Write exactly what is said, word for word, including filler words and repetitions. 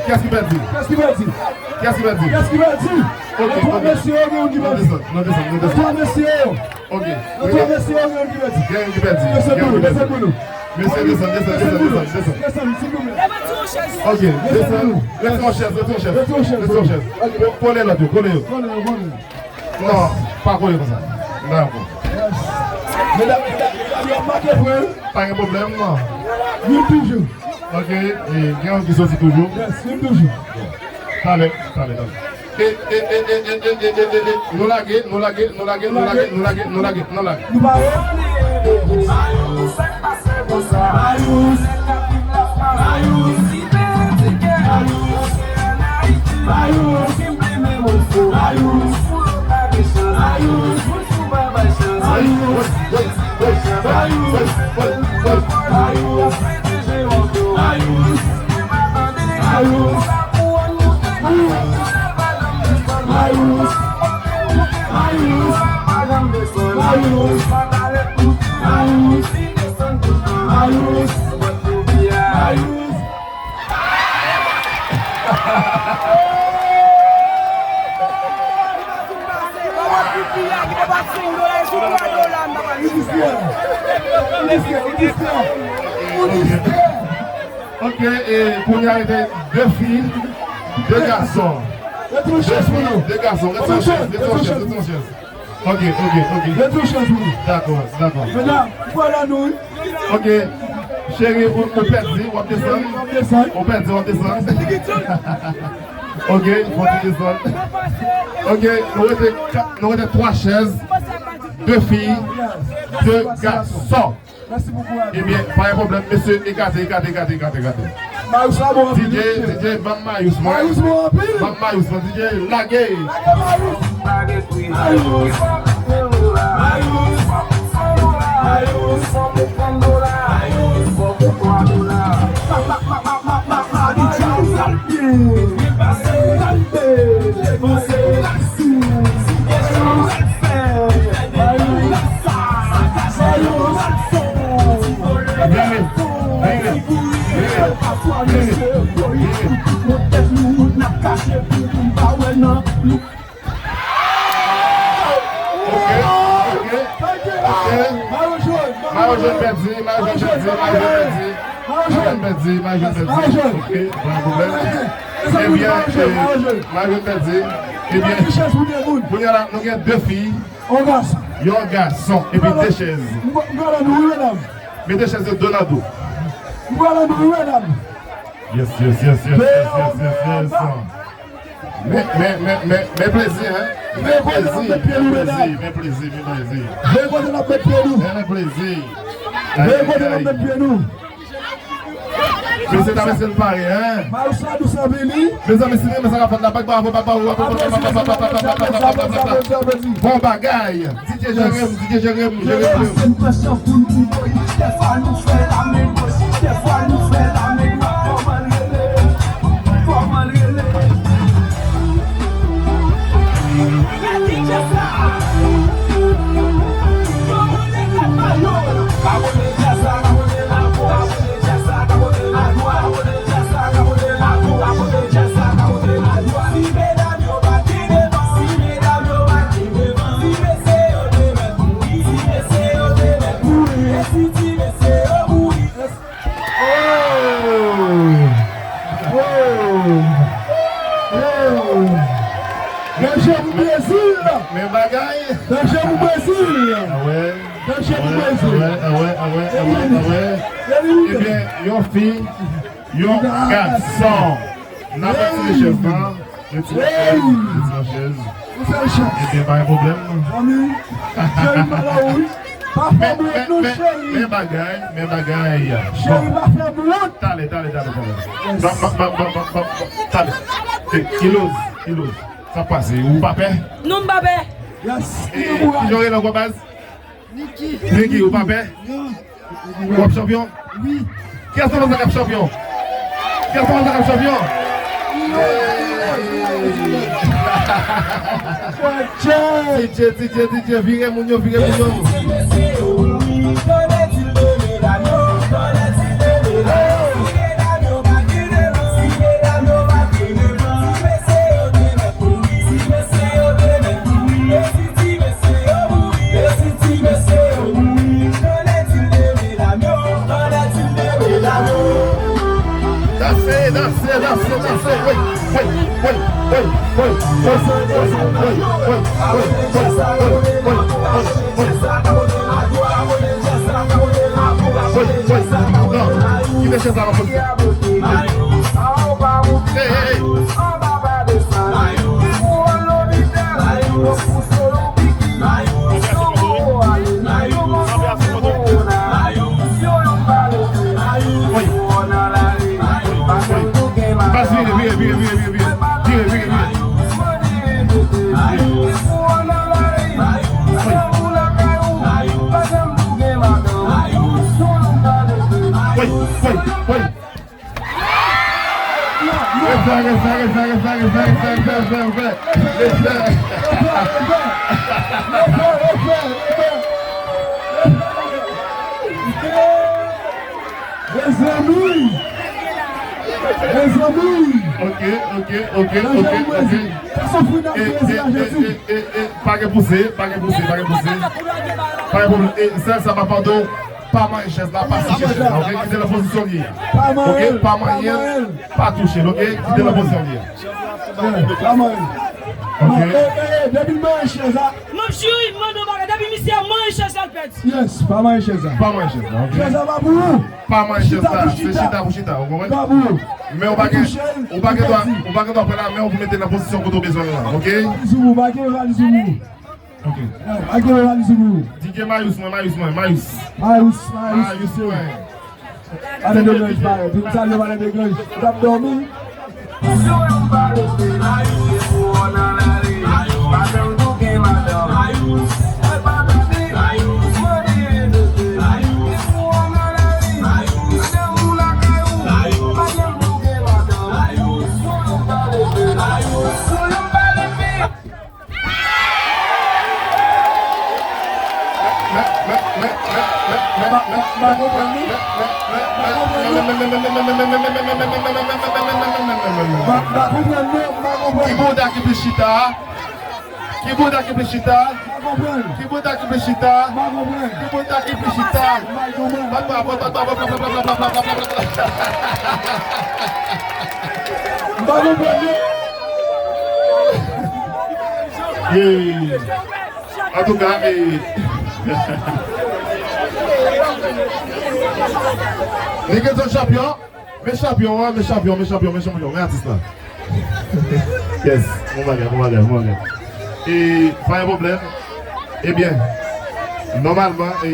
Kiyès ki pèdi? Kiyès ki pèdi? Kiyès ki pèdi? Kiyès ki pèdi? Ok, ok. Nan twa mesye yo, gen youn ki pèdi. Nan desann, nan desann, nan desann. Nan twa mesye yo. Ok. Nan twa mesye yo, gen youn ki pèdi. Gen youn ki pèdi. Desann pou nou, desann pou nou. Mesye, desann, desann, desann, desann, desann. Desann, silvouplè. Ok, desann. Rete yon chèz, rete yon chèz. Rete yon chèz. Rete yon chèz. Ok. Ko-, kole lòt yo, kole yo. Kole yo, kole yo. Non, pa kole konsa. Dakò. Yes. Medam, medam, medam, yo ap make pwen. Pa gen pwoblèm, non. Youn toujou. Ok, e, gen yon ki soti toujou. Yes, youn toujou. Talè, talè, talè. E, e, e, nou lage, nou lage, nou lage, nou lage, nou lage, nou lage, nou lage. Nou pa wè. Ok, e kounye a rete de fi, de gason. De fi, de gason. Rete yon chèz, rete yon chèz, rete yon chèz. Ok, ok, ok. Rete yon chèz pou nou. Dakò, dakò. Medam, m kwè nan nou, wi. Ok. Cheri, ou, ou pèdi, w ap desann. W ap desann. Ou pèdi, w ap desann. Ok, fò ti desann. Ok, nou rete kat, nou rete twa chèz. De fi, de gason. Mèsi bokou, Adi. Ebyen, pa gen pwoblèm, mesye, ekate, ekate, ekate, ekate, ekate. Mayous la bon anpil, DJ, wi. DJ, ban m mayous mwen. Mayous bon anpil. Ban m mayous mwen, DJ, lage. Lage mayous. Lage pri. Mayous. Mayous. Mayous. Mayous. Mayous. Ok, ok, ok. Mayo jòn, mayo jòn pèdi, mayo jòn pèdi, mayo jòn pèdi. Mayo jòn pèdi, mayo jòn pèdi. Ok, pa gen pwoblèm. Ebyen, eh, mayo jòn pèdi. Ebyen, kounye a la, nou gen de fi, yon gason, epi de chèz. Mete chèz yo do nan do. Yes, yes, yes, yes. Men, men, men, men, men plezi, hein? Men plezi, men plezi, men plezi, men plezi. Men plezi. Mesye, ta mesye n pare, hein? Mezanmi, si nou renmen sa k ap fèt la, bat bravo, bat bravo, bat bravo. Bon bagay. DJ Jerem, DJ Jerem, Jerem. Oh! Oh! Oh! Danje pou Brezil! Men bagay! Danje pou Brezil! Danje pou Brezil! Ebyen, yon fi, yon gason. N ap retire chèz lan. Retire chèz. Retire chèz. Ebyen, pa gen pwoblèm. Zanmi, cheri, m pale w, wi. Pa fè m wont non, cheri. Men bagay, men bagay. Cheri, pa fè m wont. Talè, talè, talè, talè. Talè. Kiloz, kiloz. Sa k pase? Ou pa pè? Non, m pa pè. Yes. Ki jan w rele ankò, baz? Niki. Niki, ou pa pè? Non. W ap chanpyon? Wi. Kiyès nan sa k ap chanpyon? Kiyès nan sa k ap chanpyon? DJ, DJ, DJ, vire moun yo, vire moun yo. Woy, woy, woy, woy, woy, woy, woy, woy, woy, woy, woy, woy. Non, kite chèz la nan pozisyon. Hey, hey, hey. Woy. Woy. Baz, vire, vire, vire. Vire, vire, vire. Woy, woy, woy. Respè, respè, respè. Mezanmi! Mezanmi! Ok, ok, ok, ok, ok. Sa soufri nan prezi Ajantin. E, e, e, pa gen pouse, pa gen pouse, pa gen pouse. Pa gen pwoblèm. E, sèl sa, pa padon, pa manyen chèz la, pa touche chèz la, ok? Kite l nan pozisyon li ye a. Ok? Pa manyen l, pa touche l, ok? Kite l nan pozisyon li ye a. Pa manyen l. Ok. E, e, e, depi l manyen chèz la. M ap jure, m mande yon bagay, depi misye manyen chèz la, l pèdi. Yes, pa manyen chèz la. Pa manyen chèz la, ok? Chèz la pa pou ou. Pa manyen chèz la, se chita pou chita, ou konprann? Men ou pa gen, ou pa gen dwa, ou pa gen dwa pran la men w pou mete nan pozisyon kote w bezwen l lan, ok? Valiz ou, pa gen valiz ou. Ok. Pa gen valiz ou. D J Mayous mwen, Mayous mwen, Mayous. Mayous, Mayous. Mayous mwen. Ale de granj, pale. Pou m salye pale de granj. Ou t ap dòmi? Ki bouda ki plis chita? Ki bouda ki plis chita? Ki bouda ki plis chita? Ki bouda ki plis chita? Bat bra, bat, bat, bat, bat, bat, bat, bat, bat, bat, bat. M pa konprann non. Hey. Antouka, hey. Li gen zòt chanpyon. Men chanpyon an, men chanpyon, men chanpyon, men chanpyon, men atis la. Yes, bon bagay, bon bagay, bon bagay. E, pa gen pwoblèm. Ebyen, nòmalman, e,